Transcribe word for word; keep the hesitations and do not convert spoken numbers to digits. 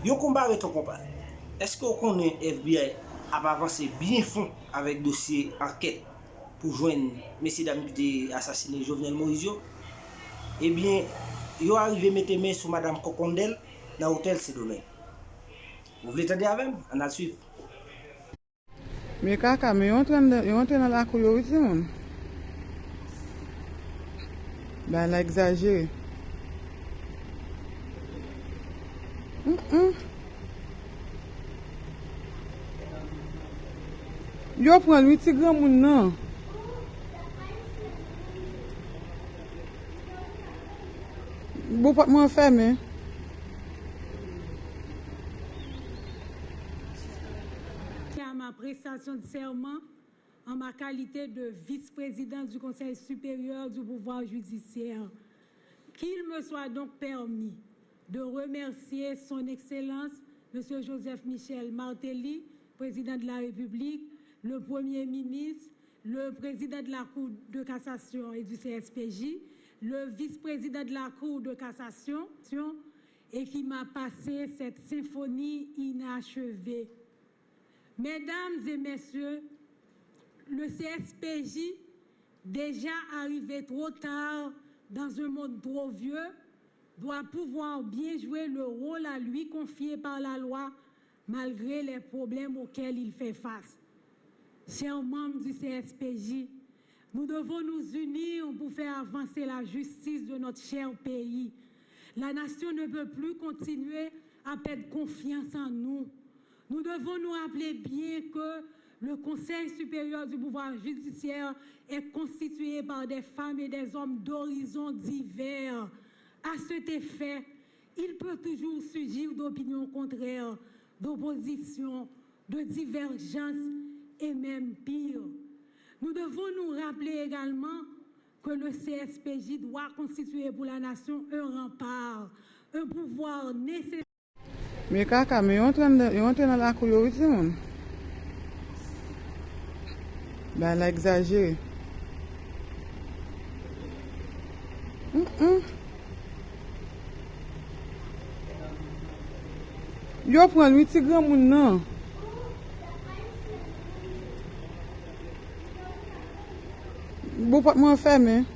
Yon konba ret yon konba. Èske w konnen F B I ap avanse byen fon avèk dosye ankèt pou jwenn mesyedam ki te asasinen Jovenel Moïse yo? Ebyen, yo arive mete men sou madanm Kokondèl nan otèl Sendomeng. Ou vle tande avè m? Ann al swiv. Men kaka, men yo antre anndan, yo antre nan lakou yo, wi, timoun. Bagay la egzajere. Mm, mm. Yo pran l, wi, ti granmoun nan. Bon, pòt mwen fèmen. À ma prestation de serment en ma qualité de vice-président du Conseil supérieur du pouvoir judiciaire. Qu'il me soit donc permis de remercier Son Excellence Monsieur Joseph Michel Martelly, Président de la République, le Premier ministre, le Président de la Cour de cassation et du C S P J, le vice-président de la Cour de cassation, et qui m'a passé cette symphonie inachevée. Mesdames et messieurs, le C S P J, déjà arrivé trop tard dans un monde trop vieux, doit pouvoir bien jouer le rôle à lui confié par la loi, malgré les problèmes auxquels il fait face. Chers membres du C S P J, nous devons nous unir pour faire avancer la justice de notre cher pays. La nation ne peut plus continuer à perdre confiance en nous. Nous devons nous rappeler bien que le Conseil supérieur du pouvoir judiciaire est constitué par des femmes et des hommes d'horizons divers. À cet effet, il peut toujours surgir d'opinions contraires, d'oppositions, de divergences et même pire. Nous devons nous rappeler également que le C S P J doit constituer pour la nation un rempart, un pouvoir nécessaire. Men kaka, men yo antre anndan, yo antre nan lakou yo, wi, timoun. Bagay la egzajere. Mm, mm. Yo pran l, wi, ti granmoun nan. Bon, pòt mwen fèmen.